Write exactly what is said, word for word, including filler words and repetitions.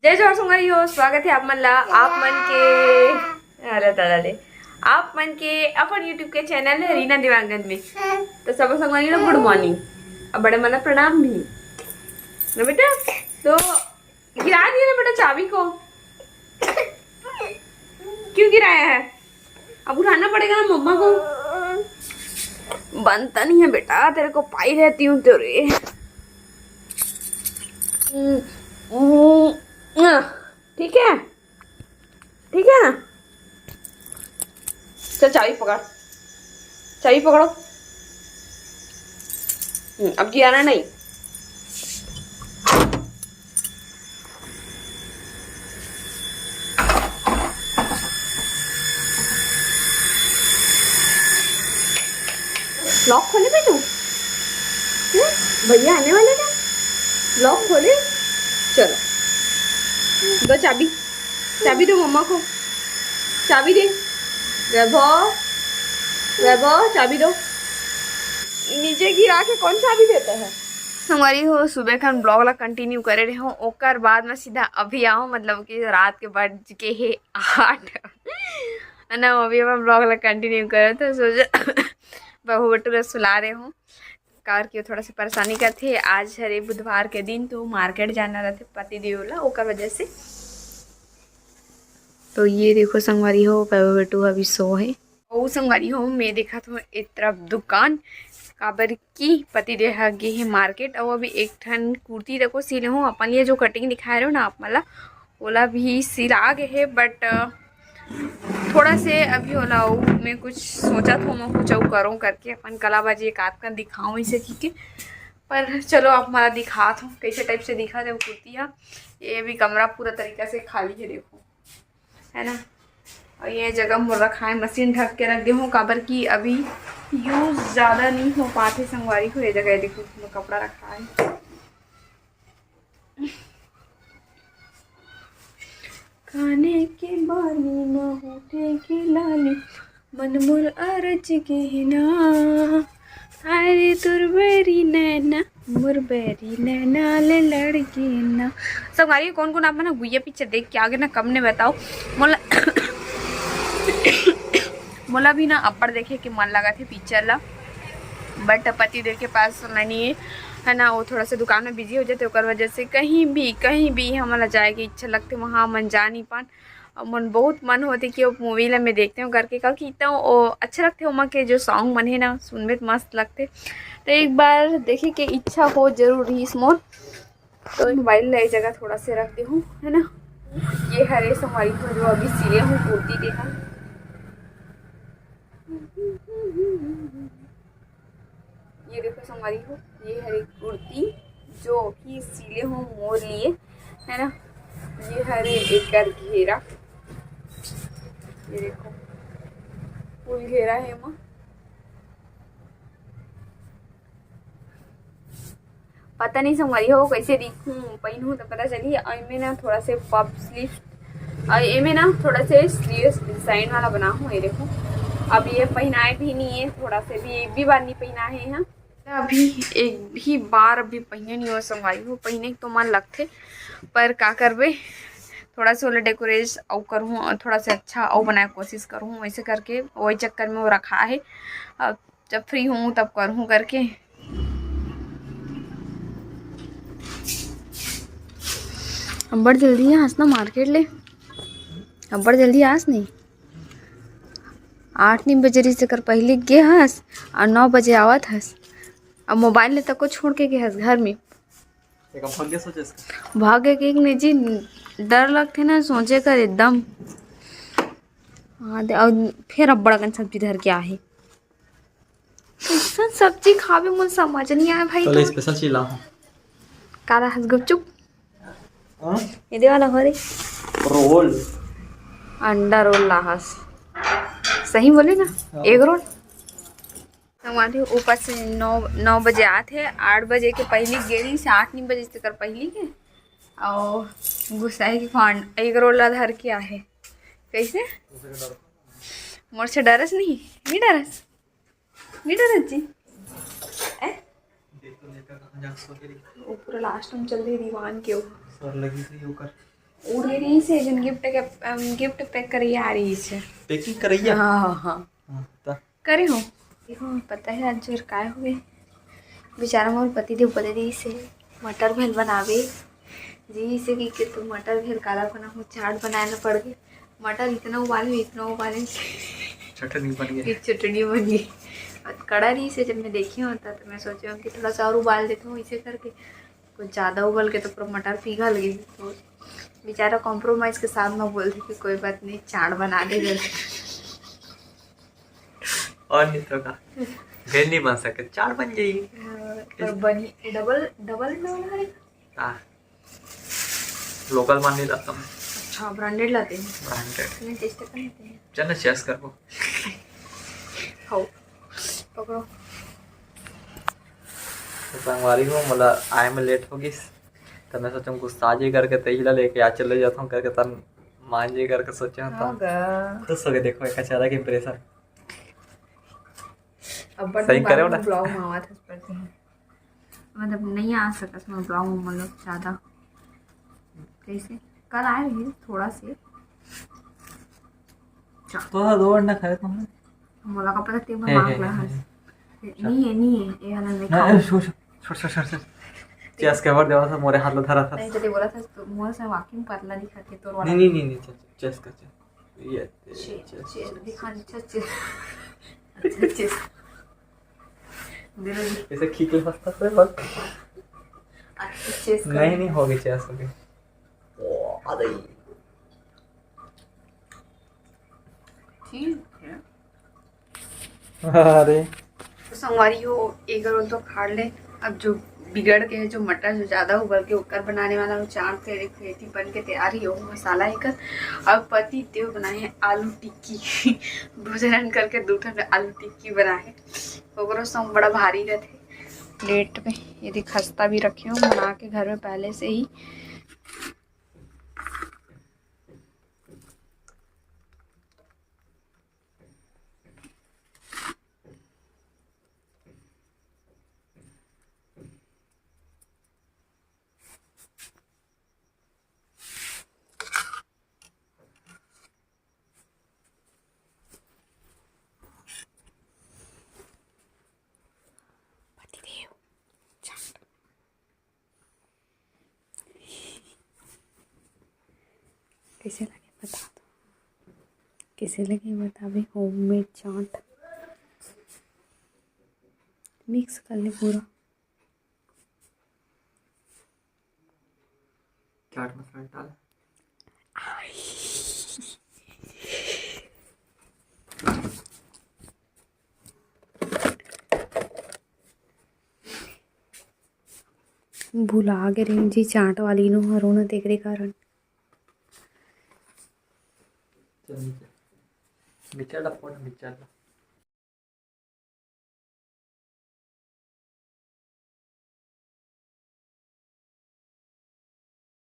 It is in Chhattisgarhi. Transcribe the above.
जय जोहार संगवारी हो, स्वागत है आप मन ला, आप मन के, अरे दादा ले, आप मन के अपन YouTube के चैनल है रीना देवांगन में। तो सब संगवारी हो, गुड मॉर्निंग, अब बड़े मन ला प्रणाम भी ना बेटा। तो गिरा दिया ना बेटा चाबी को, क्यों गिराया है? अब उठाना पड़ेगा ना मम्मा को। बनता नहीं है बेटा, तेरे को पाई रहती हूँ तेरे। ठीक है, ठीक है ना? चल चाबी पकड़, चाबी पकड़ो। हम्म, अब गिराना नहीं। लॉक खोले बेटू? हम्म? भैया आने वाले ना, लॉक खोले। चलो, दो चाबी, चाबी दो मम्मा को, चाबी दे। वैभव, वैभव, चाबी दो। नीचे गिरा के कौन चाबी देता है? संगवारी हो, सुबह खान ब्लॉग ला कंटिन्यू करे रहे हो, ओकर बाद में सीधा अभी आओ, मतलब कि रात के बज के हे आठ। है ना, अभी अपन ब्लॉग ला कंटिन्यू करे तो सोचा बहू बेटू ला सुला रहे हो, कार की थोड़ा सा परेशानी करथे। आज हरे बुधवार के दिन तो मार्केट जाना रहथे पति देव ला, ओकर वजह से। तो ये देखो संगवारी हो, बहू बेटू अभी सो है। ओ संगवारी हो, मैं देखत हूँ ए तरफ दुकान, काबर की पति देव ह गे हे मार्केट। अउ अभी एक ठन कुर्ती देखो सिले हूँ अपन लिए, जो कटिंग दिखाए रहे हो ना आप मन ला, ओला भी सिला गे हे, बट थोड़ा से अभी ओला अउ मैं कुछ सोचत हूँ, मैं कुछ अउ करूँ करके अपन कलाबाजी एक आध कन दिखाऊँ इसे की के। पर चलो आप मन ला दिखात हूँ कैसे टाइप से दिखत हे वो कुर्ती ह। ये भी कमरा पूरा तरीका से खाली है, देखो, है ना। और ये जगह मोर रखा है, मशीन ढक के रख दे हूँ, काबर कि अभी यूज ज़्यादा नहीं हो पाते संगवारी को। ये जगह ये देखो, इसमें कपड़ा रखा है। काने के बाली म होठे के लाली, मन मोर अरज के ना। अरे तोर बैरी नैना, मोर बैरी नैना ले लड़ के ना। संगवारी, कौन कौन आप मन गुइया पिक्चर देख के आगे ना, कम ने बताओ। मोला मोला भी ना अब्बड़ देखे के मन लगा थे पिक्चर ला, बट पति देव के पास समय नहीं है, है ना, वो थोड़ा सा दुकान में बिजी हो जाते, ओकर वजह से कहीं भी, कहीं भी हमन ला जाए के इच्छा लगते, वहाँ मन जा नहीं पान। और मन बहुत मन होते कि वो मूवी ला मैं देखते हूँ करके, काबर कि इतना वो अच्छा लगते, ओमा के जो सॉन्ग मन है ना, सुनबे तो मस्त लगते। तो एक बार देखे के इच्छा हो जरूर रही इस मोर। तो मोबाइल ला एक जगह थोड़ा से रख दे हूँ, है ना। ये हरे संगवारी हो जो अभी सिले हूँ कुर्ती दे हूँ। ये देखो संगवारी हो, ये हरे कुर्ती जो अभी सिले हूँ मोर लिए, है ना। ये हरे एकर घेरा, ये देखो फुल घेरा है एमा। पता नहीं संगवारी हो कैसे दिखूं, पहनूं तो पता चली। और इनमें ना थोड़ा से पफ स्लीव और इनमें ना थोड़ा से स्लीव्स डिजाइन वाला बना हूँ। ये देखो, अब ये पहनाए भी नहीं है, थोड़ा से भी एक भी बार नहीं पहना है यहाँ। अभी एक भी बार अभी पहने नहीं हो संगवारी हो, पहने के तो मन लगथे, पर का करबे, थोड़ा से ओला डेकोरेट अउ करूँ और थोड़ा से अच्छा अउ बनाए कोशिश करूँ, वैसे करके वही चक्कर में वो रखा है। अब जब फ्री हूँ तब करहूँ करके। अब्बड़ जल्दी आस ना मार्केट ले, अब्बड़ जल्दी आस नहीं। आठ नहीं बजे रहिस, तेकर पहिली गे हस और नौ बजे आवत हस। अब मोबाइल ले तको छोड़ के गे हस घर में। तेका भाग्य सोचे इसका। भाग्य के एक निजी डर लगथे ना सोचे कर एकदम। हाँ, दे, और फिर अब्बड़ अकन सब्जी धर के आहे। कैसन सब्जी खाबे, मोर समझ नहीं आए भाई। चलो, तो स्पेशल चीज ला हूँ। काला हस गुपचुप? हाँ? ये दे वाला हो रे। रोल। अंडा रोल ला हस। सही बोले ना? हाँ। Egg roll. संगवारी, ऊपर से नौ, नौ बजे आत हे, आठ बजे के पहली गेली से आठ नहीं बजे से कर पहली के। और गुसाई के खान एग रोल ला धर के आहे। कैसे? मोर से डरस नहीं? नहीं डरस? नहीं डरस जी? ए? वो पूरा लास्ट में चल रही दीवान के वो। सर लगी थी ओकर। उड़ गे रहिस हे, जेन गिफ्ट के, अम, गिफ्ट पैक करइया आ रहिस हे। पैकिंग करइया? हाँ, हाँ, हाँ। हाँ, त करे हो। देखो, पता है आज जोर काय हुए? बेचारा मोर पति देव बोले रहिस हे, मटर भेल बनावे। जी, इसे कि, कि तू मटर भेल काला बना हो, चाट बनाए ला पड़ गे। मटर इतना उबाले, इतना उबाले। चटनी बन गई। कि चटनी बन गई। अब कड़ा रहिस हे, जब मैं देखी हूँ, त, त मैं सोची हूँ कि थोड़ा सा और उबाल देती हूँ, इसे करके। कुछ ज़्यादा उबल के तो पूरा मटर पिघल गई। तो बेचारा कॉम्प्रोमाइज के साथ में बोल दे कि कोई बात नहीं, चाट बना दे जल्दी। और नहीं तो का, भेल नहीं बन सके, चाट बन जाएगी। हाँ, पर बनी डबल, डबल, डबल है। हाँ, लोकल मान नहीं लाता मैं। अच्छा, ब्रांडेड लाते हैं। ब्रांडेड। मैं टेस्ट कर लेते हैं। चल ना, चेस करबो। खाओ, पकड़ो। तो संगवारी हो, मोला आए में लेट हो गिस, त मैं सोचें गुस्सा जी करके तेही ला लेके आ चले जाता हूँ करके तन मान जी करके सोचे हूँ। हाँ त गा। खुश हो गए। देखो, एक अलग इंप्रेशन। अब सही करे हो ना? ब्लॉग में आवा था, इस पर थे। मतलब, नहीं आ सकस मैं ब्लॉग में, मतलब, ज़्यादा। कैसे? कल आए रहे थोड़ा से। तो दो अंडा खाए तुमने? मोला का पता, ते हे, मांग हे, ला हे, हस। हे। नहीं है, नहीं है, ये वाला नहीं ना, खाओ। ए, छोड़, छोड़, छोड़, छोड़, छोड़। चेस के ऊपर देवा था, मोरे हाथ ला धरा था। नहीं, तो ते बोला था, तो मोर से वाकई पतला दिखा थे, तोर वाला। नहीं, नहीं, नहीं, नहीं, चेस, चेस कर, चेस। ये, ये, चेस, चेस, चेस, चेस। दिखा, अच्छा, चेस। अच्छा, चेस। दे दो जी। इसे खींच ले सकता है, बस। अच्छा, चेस कर। नहीं, नहीं, हो गई, चेस हो गई। ओ, आ गई। ठीक है। अरे। तो संगवारी हो, एगर ओल तो खाड़ ले। अब जो बिगड़ के, जो मटर जो ज़्यादा उबल के ओकर बनाने वाला वो चाट के एक रेती बन के तैयार ही हो मसाला एकर। अब पति देव बनाए हैं आलू टिक्की। दू झन करके दू ठन आलू टिक्की बनाए हैं। ओकरो संग बड़ा भारी रहथे प्लेट में। ये देख, खस्ता भी रखे हो बना के घर में पहले से ही। पतिदेव, चाट। कैसे लगे बता दो, कैसे लगे बताबे होममेड चाट। मिक्स कर ले पूरा। चाट मसाला डाल। भुला गे रेंग जी चाट वाली नो हरो न, तेकरे कारण। चल नीचे। मिक्सचर ला फोड़, मिक्सचर ला।